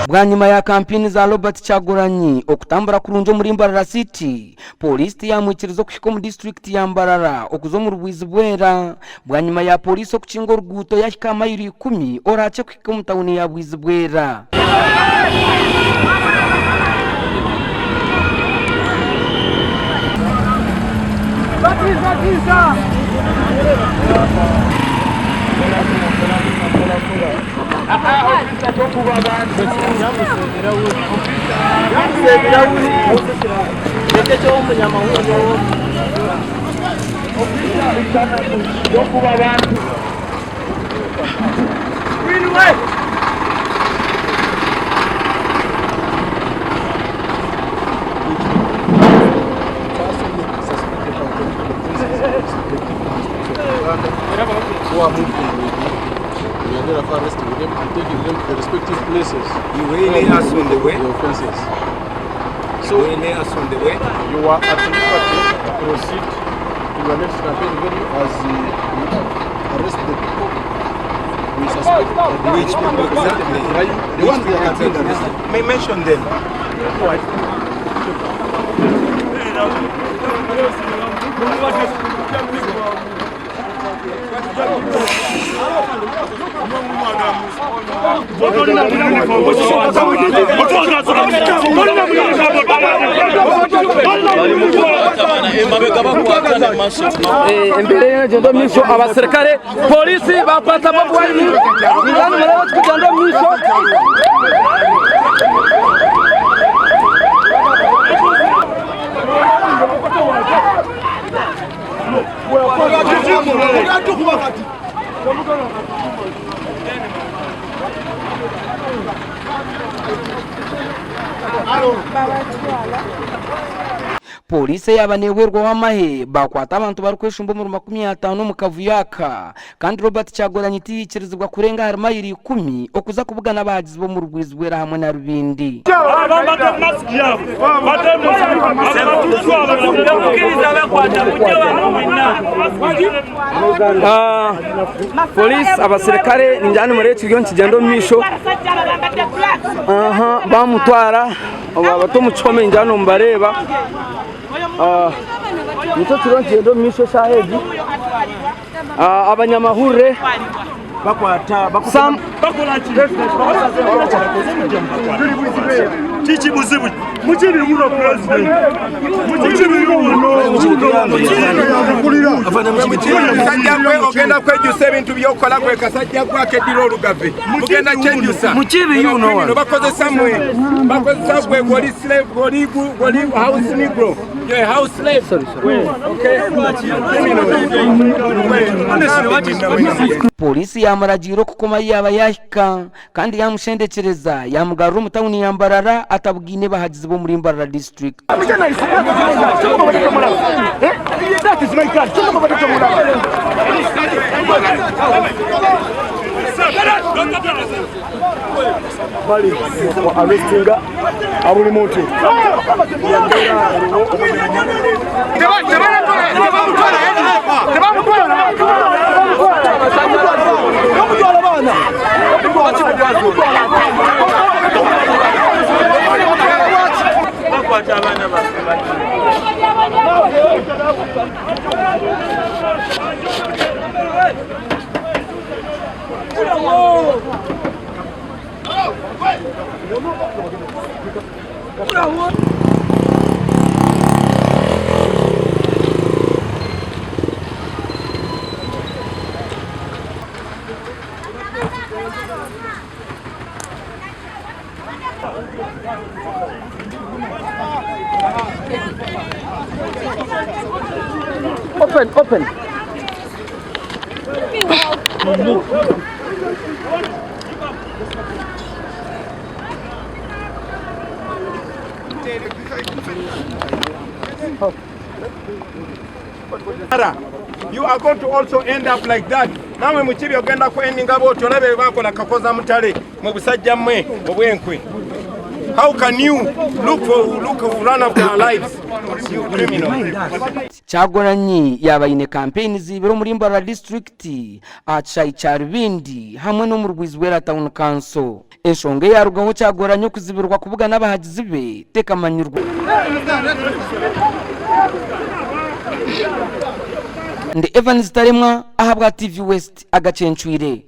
Bwanyima ya kampeyini za Robert Kyagulanyi okutambura kurungi omuri Mbarara City, Pooriisi tiyamwikiriza okuhika omu disiturikiti ya Mbarara okuza omuri Bwizibwera bwanyima ya pooriisi okukinga oruguuto yahika aha mayiro ikumi orahakye kuhika omu tawuni ya Bwizibwera. You are at liberty to proceed to your next campaign venue as you arrest the people we suspect that they Which people exactly? crime. The ones that have been arrested. May mention them. Embeera eriyo negyenda omu maisho abaserukare pooriisi baakwata Bobi Wine ningira nimureeba ekirikugyenda omu maisho. Pooriisi eyaaba neehwerwaho amahe baakwata abantu barikweshumba omuri 50 omu kavuyo aka kandi Robert Kyagulanyi tiyaikirizibwa kurenga ahari mayiro ikumi okuza kubugana abahagizi b'omu Rwizibwera hamwe na Rubindi. Pooriisi abaserukare ningira nimureeba ekiriyo nikigyenda omu maisho bamutwara bata omu kihome ningira nimubareeba nikyo kiriyo nikigyenda omu maisho eshaaha egi. Abanyamahurire Sam Kasajja gwe ogenda kwejusa ebintu byokola gwe kasajja gwe akedira olugave mugenda kyejusa Mukibi you know. bakozesa mwe bakozesa gwe goli slave goli goli house negro you're a house slave okay Pooriisi yaamuragiira okukoma ahi yaaba yaahika kandi yaamushendekyereza yaamugarura omu tauni ya Mbarara atabugaine bahagizi b'omuri Mbarara disiturikiti. Bali arrestinga buli muntu. Open, open. You are going to also end up like that. Namwe mukibi ogenda ku endinga bwotyo olabe bakola kakoza mutale mwe busajja mmwe obwenkwe. How can you look for look run after our lives? You criminal. Kyagulanyi yaaba aine kampeyini ziibire omuri Mbarara disiturikiti aha kishaayi kya Rubindi hamwe n'omuri Bwizibwera Town Council. Enshonga eyaarugaho Kyagulanyi okuzibirwa kubugana abahagizi be tekamanyirwe. Ndi Evans Taremwa ahabwa TV West agacencwire.